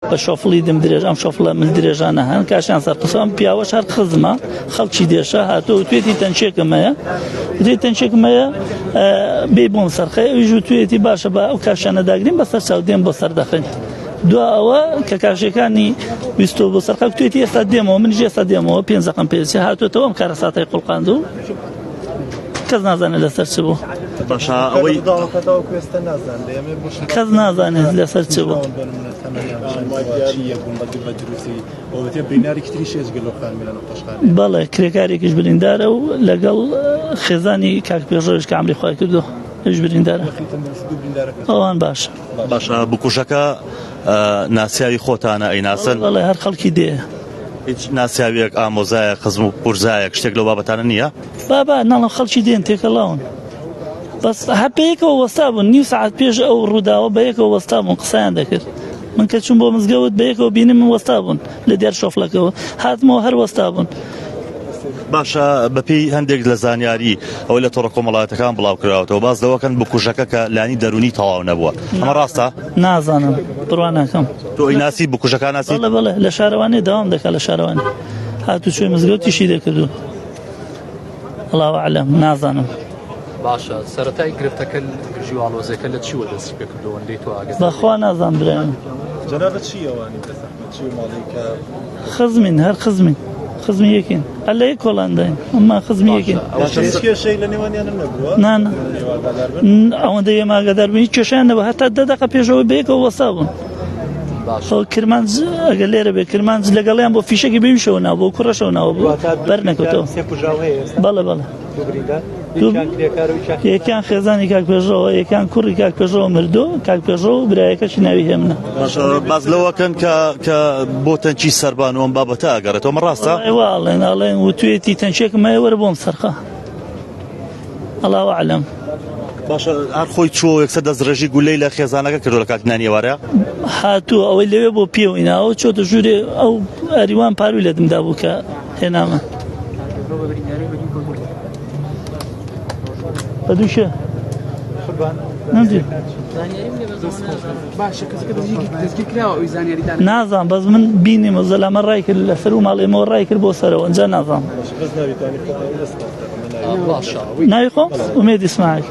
بە شۆفڵی دم درێژ ئەم شۆفڵە مل درێژانە هەن کاشیان سەرخستوە ئەم پیاوەش هەر خزمە خەڵکی دێشە هاتووە وتوێتی تەنکێکم هەیە وتێ تەنکێکم هەیە بێ بۆم سەرخەی ئەویش وتوێتی باشە بە ئەو کاشانە داگرین بەسەر چاو دێم بۆ سەر دەخەین دوا ئەوە کە کاشەکانی ویستۆ بۆ سەرخە وتوێتی ئێستا دێمەوە منیش ئێستا دێمەوە پێنج دەقەم پێچێ هاتووەتەوە ئەم کارەساتەی خوڵقاندوو کەس نازانێت لەسەر چ بوو. باشە ئەوەی کەس نازانێت لەسەر چ بوو. بەڵێ کرێکارێکیش بریندارە و لەگەڵ خێزانی کاک پێشڕەویش کە عەمری خوای کردو ئەویش بریندارە ئەوان باشە. باشە بکوژەکە ناسیاوی خۆتانە ئەیناسن؟ بەڵێ هەر خەڵکی دێ. هیچ ناسیاویەک ئامۆزایەک خزم و پورزایەک شتێک لەو بابەتانە نییە؟ بابا ناڵم خەڵکی دێن تێکەڵاون بەس هەر بەیەکەوە وەستا بوون نیو سەعات پێش ئەو ڕووداوە بەیەکەوە وەستا بوون قسەیان دەکرد من کە چوون بۆ مزگەوت بەیەکەوە بینیم من وەستا بوون لە دیار شۆفڵەکەوە هاتمەوە هەر وەستا بوون. باشە بەپێی هەندێک لە زانیاری ئەوەی لە تۆڕە کۆمەڵایەتەکان بڵاو کراوەتەوە باس لەوەکەن بکوژەکە کە لانی دەرونی تەواو نەبووە ئەمە ڕاستە؟ نازانم بڕوا ناکەم. تۆ ئەیناسی بکوژەکە ناسی؟ بەڵێ بەڵێ لە شارەوانی دەوام دەکا لە شارەوانی هاتوچۆی مزگەوتیشی دەکردو الله اعلم نازانم. باشە سەرەتای گرفتەکە گرژی و ئاڵۆزیەکە لە چیوە دەستی پێکردووە ئەوەندەی تۆ ئاگاداری؟ بەخوا نازانم برایم. جەنابت چی ئەوانی بێ زەحمەت چی و ماڵی کە خزمین هەر خزمین خزمی یەکین هەر لە یەک کۆڵانداین ئەمما خزمی یەکین. باشە هیچ کێشەی لە نێوانیانە نەبووە؟ نا نا ئەوەندە ئێمە ئاگادار بووین هیچ کێشەیان نەبوو هەتا دە دەقە پێشەوە بەیەکەوە وەستا بوون. باشە کرمانج ئەگەر لێرە بێ کرمانج لەگەڵیان بۆ فیشەکی بەویشەوە ناوە بۆ کوڕەشەوە ناوە بۆ بەر نەکەوتەوە. بەڵێ بەڵێ. یەکیان خێزانی کاک پێشڕەوە یەکیان کوڕی کاک پێشڕەوە مردوو کاک پێشڕەو و برایەکەشی ناوی هێمنە. باشە باس لەوەکەن کە کە بۆ تەنکی سەربان و ئەم بابەتە ئەگەڕێتەوە ئەمە ڕاستە؟ ئێوە ئەڵێن ئەڵێن وتوێتی تەنکێکم هەیە وەرە بۆم سەرخە الله اعلم. باشە هەر خۆی چووە یەکسەر دەستڕێژی گولەی لە خێزانەکە کردووە لە کاتی نانی ئێوارە؟ هاتووە ئەوەی لەوێ بۆ پێوەی ناوە چۆتە ژوورێ ئەو ئەریوان پاروی لە دمدا بوو کە هێنامە بە دوو شێ نازان بەس من بینیم و زەلامە ڕای کرد لەسەر و ماڵێمەوە ڕای کرد بۆ سەرەوە ئەنجا نازان ناوی خۆم ئومێد ئیسماعیل.